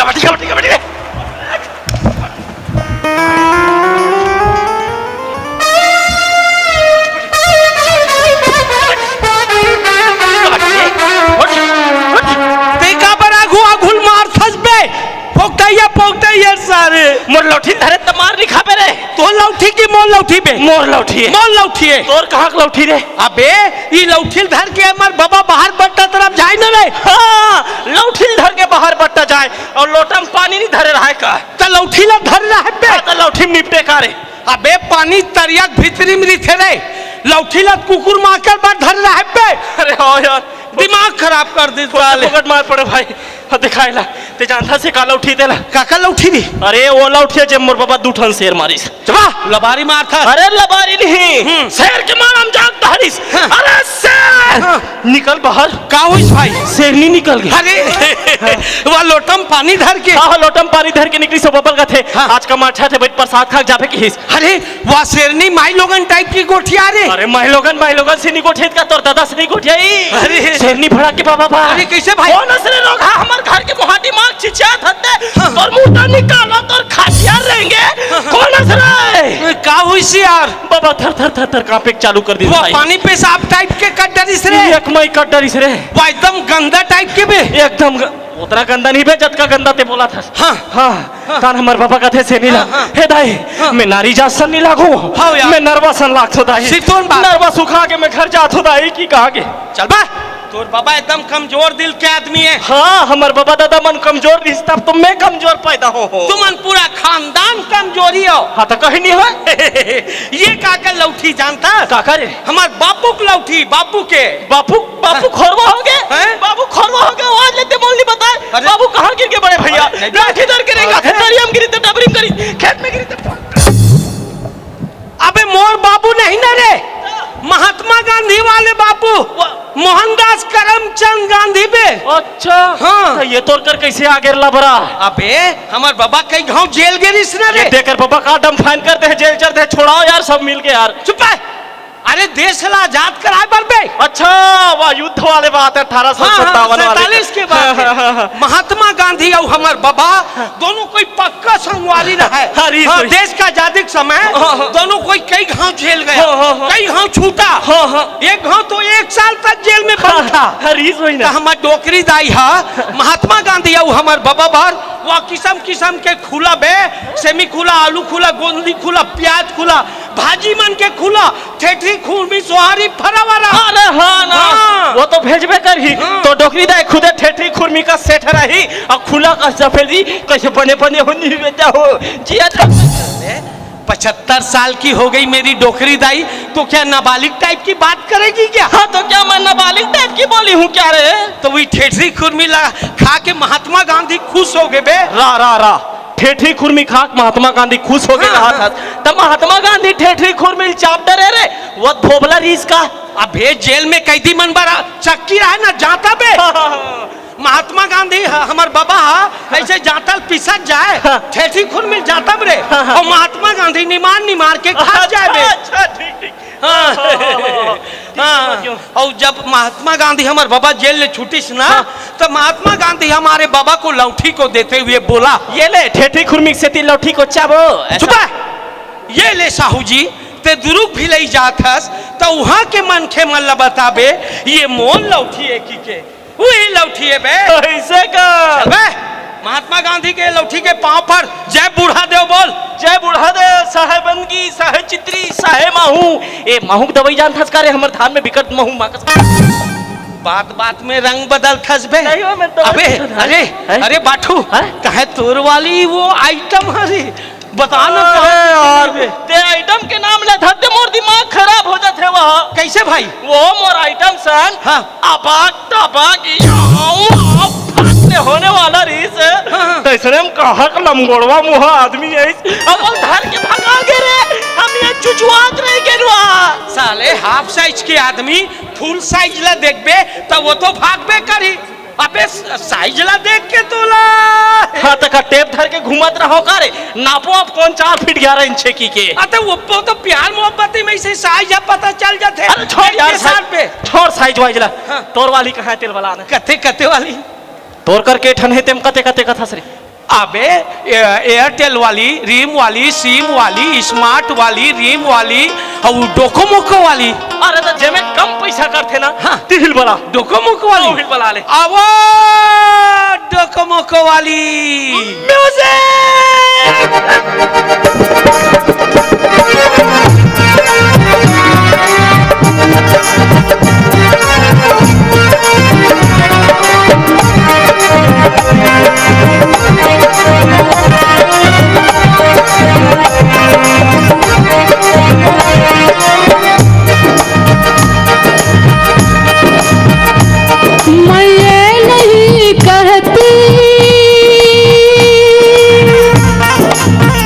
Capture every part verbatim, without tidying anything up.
कबड्डी, कबड्डी, कबड्डी रे। कबड्डी रे। उठ, उठ। ते का बर आघू आघू ल मारथस बे? पोकटइया, पोकटइया सारे। मोर लौठी धरे त मार नइ खाबे रे। तोर लौठी कि मोर लौठी बे? मोर लौठी हे। मोर लौठी हे। तोर कहाँ के लौठी रे? अबे, ई लौठी ल धर के हमर बबा बाहर बट्टा तरफ जाय न रे। हाँ, लौठी ल धर के बाहर बट्टा जाय अउ लोटा म पानी नइ धरे रहय का? त लौठी ल धरे रहय बे। हाँ, त लौठी म निपटे का रे? अबे, पानी तरिया के भीतरी म रहिथे रे। लौठी ल कुकुर माकर बर धरे रहय बे। अरे हाँ यार, दिमाग खराब कर दिस साले। फोकट मार पड़े भाई। हाँ, दिखाए ला। ते जानथस का लौठी तेला? काकर लौठी रे? अरे, वो लौठी हे, जे मोर बबा दू ठन सेर मारिस। चुप बे, लबारी मारथस। अरे, लबारी नहीं। हम्म। सेर के मारा म जाग धरिस। हाँ। अरे, सेर! हाँ। निकल बाहर। का होइस भाई? सेरनी निकल गे। अरे, वो लोटा म पानी धर के। हाँ, हाँ, लोटा म पानी धर के निकलिस, ओ बबा ल कथे, हाँ। आज का मार छठ हे, बइठ प्रसाद खा के जाबे किहिस। अरे, वा सेरनी माईलोगन टाइप के गोठिया रे। अरे माईलोगन, माईलोगन से नइ गोठियात का, तोर ददा से नइ गोठियाही। अरे। सेरनी भड़क गे बबा बा। अरे कइसे भाई? कोन अस रे रोगहा, हमर घर के मुहाटी म चिचियाथस ते। हाँ। तोर मुंह तो निकालो, तोर खासिया रेंगे। हाँ, हाँ। कोन अस रे? का होइस यार? बबा थर थर थर थर कांपे के चालू कर दिस वा भाई। पानी पेशाब टाइप के कर डरिस रे। एक मई कर डरिस रे। वा एकदम गंदा टाइप के बे। एकदम ग-, ओतना गंदा नहीं बे, जतका गंदा ते बोलथस। हाँ। हाँ। हाँ। तहान हमर बबा कथे सेरनी ला, हाँ, हाँ। "हे दाई, हाँ। मैं नारी जात सन नइ लागों। हाँ यार। मैं नरवा सन लागथों दाई। सिर्फ तोन बात। नरवा सुखा के मैं घर जाथों दाई," कहि के। चल बे, तोर बबा एकदम कमजोर दिल के आदमी हे। हाँ, हमर बबा ददा मन कमजोर रिहिस, तब तो मैं कमजोर पैदा हों हों। तुमन पूरा खानदान कमजोरी हो। हाँ, त कहीं नइ होय। ये काकर लौठी जानथस? काकर रे? हमर बापू के लौठी, बापू के। बापू, बापू खोरवा होगे? हैं? बापू खोरवा होगे, आज ले ते मोला नइ बताय। अरे। बापू कहाँ गिर गे बड़े भइया? अरे, नहीं। लाठी धर के रेंगा, अरे। तरिया म गिरिस त डबरी म गिरिस, खेत म गिरिस त। अबे मोर बापू नहीं ना रे, महात्मा गांधी वाले बापू, मोहनदास करमचंद गांधी बे। अच्छा। हाँ। त ये तोर कर कइसे आगे लबरा? अबे हमर बबा कई घांव जेल गे रिहिस ना रे। ये तेकर बबा का डम फाइन कर दे, जेल चल दे, छोड़ाओ यार, सब मिल के यार। चुप बे। अरे देश ला आजाद कराय बर बे। अच्छा, वा युद्ध वाले बात हे, अठारह सौ सत्तावन वाले। हाँ, हाँ, सैंतालीस के बात हे। हाँ, हाँ, हाँ। महात्मा गांधी अउ हमर बबा दोनों कोई पक्का संगवारी रहय। हाँ, रिहिस, हाँ, रिहिस। देश का आजादी के समय हाँ, हाँ। दोनों कोई कई घांव जेल गया, हाँ, हाँ, हाँ। कई घांव छूटा। हाँ, हाँ। एक घांव तो एक साल तक जेल में बंद था। हाँ, रिहिस होही ना। त हमर डोकरी दाई हा महात्मा गांधी अउ हमर बबा बर वा किसम किसम के खुला बे, सेमी खुला, आलू खुला, गोंदली खुला, प्याज खुला, भाजी मन के खुला, ठेठरी, खुरमी, सोहारी, फरावरा। अरे हाँ ना, हाँ। वो तो भेजबे करही। हाँ। तो डोकरी दाई खुदे ठेठरी, खुरमी का सेठ रही, अउ खुला कस भेजी, कइसे बने बने हो, नहीं बेटा हो, जिया था। पचहत्तर साल की हो गई मेरी डोकरी दाई, तो क्या नाबालिग टाइप की बात करेगी क्या? हाँ, तो क्या मैं नाबालिग टाइप की बोली हूँ क्या रे? तो वही ठेठरी खुरमी ला खा के महात्मा गांधी खुश हो गए बे। रा, रा, रा। ठेठरी खुरमी खा के महात्मा गांधी खुश हो गए हाँ, रहा हाँ। था। त महात्मा गांधी ठेठरी खुरमी ल चाप डरे रे, वो धोबला रिहिस का। अबे जेल में कैदी मन बर चक्की रहय ना, जांता बे। हाँ, हाँ, हाँ। महात्मा गांधी ह-, हमर बबा हा, अइसे जांता ल पिसत जाय, हाँ। ठेठरी खुरमी ल जांता बे रे। हाँ, हाँ। अउ महात्मा गांधी निमार निमार के खात जाय बे। अच्छा, अच्छा, ठीक, ठीक। हाँ। हाँ, हाँ, हाँ, हाँ। हाँ। ठीक, समझ गया। अउ जब महात्मा गांधी हमर बबा जेल ले छूटिस ना, हाँ। त महात्मा गांधी हमारे बबा को लौठी को देते हुए बोला, ये ले, ठेठरी खुरमी के सेती लौठी को चाबो। ऐसा चुप रह। ये ले साहू जी, ते दुरुग भिलई जात हस, त उहाँ के मनखे मन ल बताबे, ये मोर लौठी ए कहिके। उही लौठी ए बे। अइसे का? चल बे, महात्मा गांधी के लौठी के पाँव पर जय बूढ़ा देव बोल। जय बूढ़ा देव, साहे बंदगी, साहे चितरी, साहे माहू। ए, माहू के दवई जानथस का रे? हमर धान में बिकट माहू माकस। बात बात में रंग बदलथस बे। नहीं हो, मैं तो अबे, अरे, हैं? अरे बाठू, हैं? काहे तोर वाली वो आइटम हरी? बता ना, अरे कहाँ यार, से बे? ते आइटम के नाम लेथस ते मोर दिमाग खराब हो जाथे वह। कइसे भाई? वो मोर आइटम सन, हाँ। अबाक तबाक, याऊ, आऊ, फाट ले होने वाला रहिस। हाँ, हाँ। तइसने म कहाँ के लमगोड़वा मुहा आदमी आइस, अब वो धर के भगा गे रे, हम ये चुचुआत रह गे रुआ। साले हाफ साइज के आदमी फुल साइज ला देखबे, त वो तो भागबे करही। अबे, स-, साइज ला देख के तोला। हाँ, त का टेप धर के घूमत रहो का रे? नापो अब कोन चार फीट ग्यारह इंच हे कहिके। अते वो, वो तो प्यार मोहब्बत में से साइज अब पता चल जाथे। अरे छोड़ यार, एक के साथ साइज, पे। छोड़ साइज वाइज ला। हाँ। तोर वाली कहाँ हे तेल वाला ना? कते, कते वाली? तोर कर के ठन हे तेम कते, कते कथस रे? अबे, ए-, एयरटेल वाली, रिम वाली, सिम वाली, स्मार्ट वाली, रिम वाली, अउ डोकोमोको वाली। अरे, त जेमे कम पइसा कटथे ना, हाँ। तिही ल बला। डोकोमोको वाली? ओही ल बला ले। आवो, डोकोमोको वाली। म्यूजिक! मैं ये नहीं कहती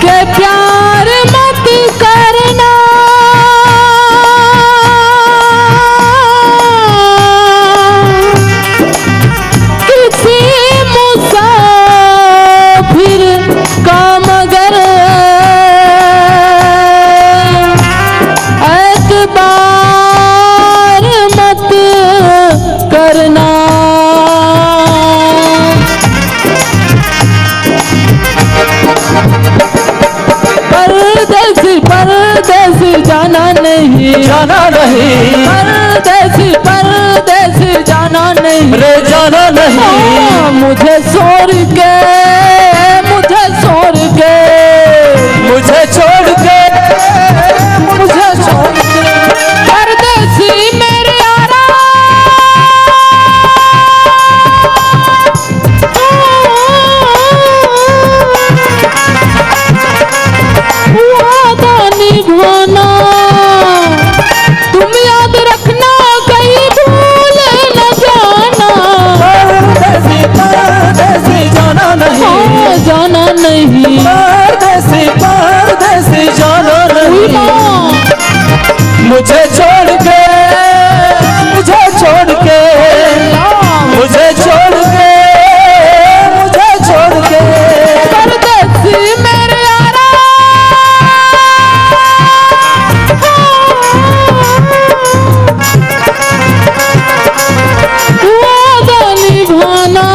कि प्यार मत करना, किसी मुसाफिर का मगर एतबार मत करना। परदेसी, परदेसी जाना नहीं। जाना नहीं। परदेसी, परदेसी जाना नहीं। रे जाना नहीं। हाँ, मुझे छोड़ के, मुझे छोड़ के, मुझे छोड़ के, मुझे छोड़ के। परदेसी मेरे यारा, वादा निभाना, तुम याद रखना, कहीं भूल न जाना। परदेसी, परदेसी जाना नहीं। हाँ, जाना नहीं। परदेसी, परदेसी जाना नहीं। उई माँ। मुझे छोड़ के, मुझे छोड़ के, मुझे छोड़ के, मुझे छोड़ के। परदेसी मेरे यारा, वादा निभाना,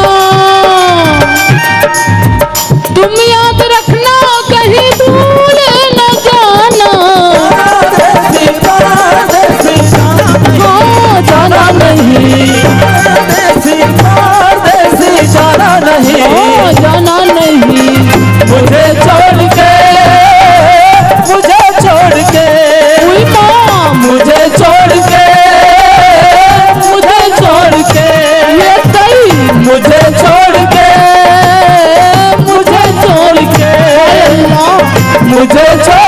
तुम याद रखना, कहीं भूल न जाना। परदेसी, परदेसी जाना नहीं। हाँ, जाना नहीं। परदेसी, परदेसी जाना नहीं। हाँ, जाना नहीं। मुझे छोड़ के, मुझे छोड़ के, उई माँ। मुझे छोड़ के, मुझे छोड़ के, ये सही। मुझे छोड़ के, मुझे छोड़ के, हाय अल्लाह। मुझे छोड़